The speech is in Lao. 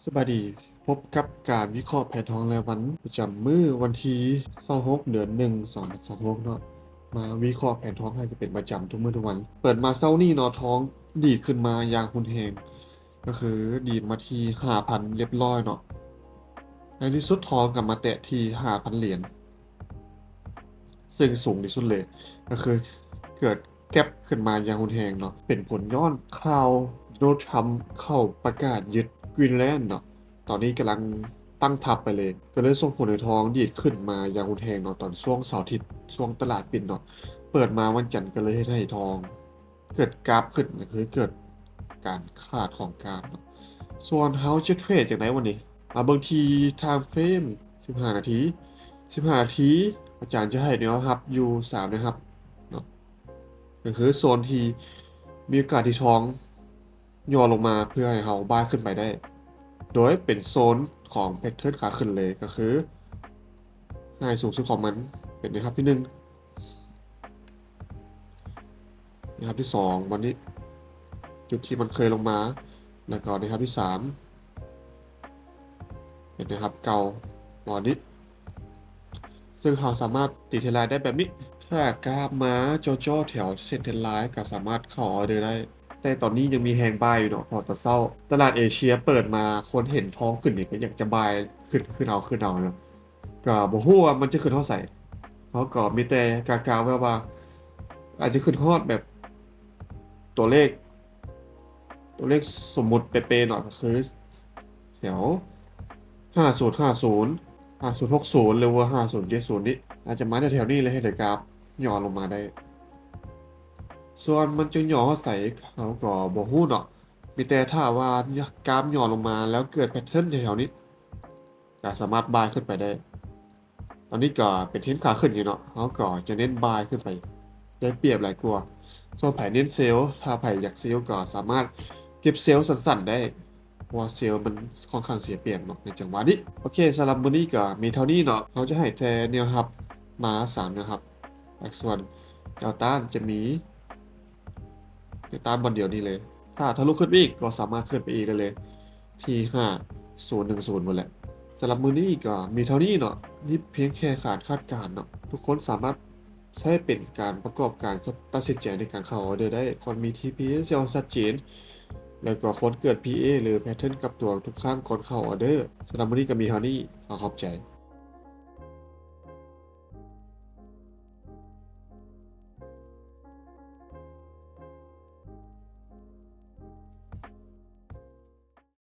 ສະບາຍດີ, ພົບກັບການວິເຄາະແຜນທອງລາຍວັນປະຈຳມື້ວັນທີຊາວຫົກ ເດືອນໜຶ່ງ ສອງພັນຊາວຫົກເນາະ. ມາວິເຄາະແຜນທອງໃຫ້ກັນເປັນປະຈຳທຸກມື້ທຸກວັນ. ເປີດມາເຊົ້ານີ້ເນາະ, ທອງດີດຂຶ້ນມາຢ່າງຮຸນແຮງ, ກໍຄືດີດມາທີ່ຫ້າພັນລຽບຮ້ອຍເນາະ. ໃນທີ່ສຸດທອງກໍມາແຕະທີ່ຫ້າພັນຫຼຽນ, ເຊິ່ງສູງທີ່ສຸດເລີຍ, ກໍຄືເກີດ ແກັບຂຶ້ນມາຢ່າງຮຸນແຮງເນາະ, ເປັນຜົນຍ້ອນຂ່າວໂດນັລ ທຣຳ ເຂົ້າປະກາດຍຶດກຣີນແລນເນາະ. ຕອນນີ້ກຳລັງຕັ້ງທັບໄປເລີຍ, ກໍເລີຍສົ່ງຜົນໃຫ້ທອງດີດຂຶ້ນມາຢ່າງຮຸນແຮງເນາະ. ຕອນຊ່ວງເສົາອາທິດ, ຊ່ວງຕະຫຼາດປິດເນາະ, ເປີດມາວັນຈັນກໍເລີຍເຮັດໃຫ້ທອງເກີດກາບຂຶ້ນ, ກໍຄືເກີດການຂາດຂອງກາບເນາະ. ສ່ວນເຮົາຈະເທຣດຈັ່ງໃດວັນນີ້? ມາເບິ່ງທີ່ທາມເຟຣມສິບຫ້ານາທີ. ສິບຫ້ານາທີ ອາຈານຈະໃຫ້ແນວຮັບຢູ່ສາມແນວຮັບເນາະ, ກໍຄືໂຊນທີ່ມີໂອກາດທີ່ທອງຫຍໍ້ລົງມາເພື່ອໃຫ້ເຮົາບາຍຂຶ້ນໄປໄດ້, ໂດຍເປັນໂຊນຂອງແພັດເທີນຂາຂຶ້ນເລີຍ, ກໍຄືໄຮສູງສຸດຂອງມັນເປັນແນວຮັບທີໜຶ່ງ, ແນວຮັບທີສອງ ບ່ອນນີ້, ຈຸດທີ່ມັນເຄີຍລົງມາ, ແລ້ວກໍແນວຮັບທີສາມ ເປັນແນວຮັບເກົ່າບ່ອນນີ້, ເຊິ່ງເຮົາສາມາດຕີເທຣນລາຍໄດ້ແບບນີ້. ຖ້າກາບມາເຈາະໆແຖວເສັ້ນເທຣນລາຍ ກໍສາມາດເຂົ້າອອເດີໄດ້, ແຕ່ຕອນນີ້ຍັງມີແຮງບາຍຢູ່ເນາະ, ເພາະຕອນເຊົ້າຕະຫຼາດເອເຊຍເປີດມາ, ຄົນເຫັນທອງຂຶ້ນນີ້ກໍຢາກຈະບາຍ, ຂຶ້ນ, ຂຶ້ນເອົາ, ຂຶ້ນເອົາເນາະ. ກໍບໍ່ຮູ້ວ່າມັນຈະຂຶ້ນຮອດໃສ, ເຮົາກໍມີແຕ່ກະໆແບບວ່າ ອາດຈະຂຶ້ນຮອດແບບຕົວເລກ, ຕົວເລກສົມມຸດເປະໆເນາະ, ກໍຄືແຖວຫ້າສູນຫ້າສູນ, ຫ້າສູນຫົກສູນ ຫຼືວ່າຫ້າສູນເຈັດສູນນີ້, ອາດຈະມາແຖວໆນີ້ ແລ້ວເຮັດໃຫ້ກາບຫຍໍ້ລົງມາໄດ້. ສ່ວນມັນຈະຫຍໍ້ຮອດໃສ ເຮົາກໍບໍ່ຮູ້ເນາະ, ມີແຕ່ຖ້າວ່າກາບຫຍໍ້ລົງມາແລ້ວເກີດແພັດເທີນແຖວໆນີ້ ກໍສາມາດບາຍຂຶ້ນໄປໄດ້. ຕອນນີ້ກໍເປັນເທຣນຂາຂຶ້ນຢູ່ເນາະ, ເຮົາກໍຈະເນັ້ນບາຍຂຶ້ນໄປ, ໄດ້ປຽບຫຼາຍກວ່າ. ສ່ວນໃຜເນັ້ນເຊວ, ຖ້າໃຜຢາກເຊວກໍສາມາດເກັບເຊວສັ້ນໆໄດ້, ເພາະວ່າເຊວມັນຄ່ອນຂ້າງເສຍປຽບເນາະໃນຈັງຫວະນີ້. ໂອເຄ, ສຳລັບມື້ນີ້ກໍມີເທົ່ານີ້ເນາະ, ເຮົາຈະໃຫ້ແຕ່ແນວຮັບມາສາມແນວຮັບ, ແລະ ສ່ວນແນວຕ້ານຈະມີ ຕິດຕາມບ່ອນດຽວນີ້ເລີຍ. ຖ້າທະລຸຂຶ້ນໄປອີກ ກໍສາມາດຂຶ້ນໄປອີກໄດ້ເລີຍ ທີ່ຫ້າສູນໜຶ່ງສູນພຸ້ນແຫຼະ. ສຳລັບມື້ນີ້ກໍມີເທົ່ານີ້ເນາະ, ນີ້ພຽງແຄ່ການຄາດການເນາະ, ທຸກຄົນສາມາດໃຊ້ເປັນການປະກອບການຕັດສິນໃຈໃນການເຂົ້າອອເດີໄດ້. ຄວນມີທີພີເອັສ ທີ່ຊັດເຈນ, ແລ້ວກໍຄວນເກີດພີເອ ຫຼື ແພັດເທີນກັບຕົວທຸກຄັ້ງກ່ອນເຂົ້າອອເດີ. ສຳລັບມື້ນີ້ກໍມີເທົ່ານີ້, ຂໍຂອບໃຈ.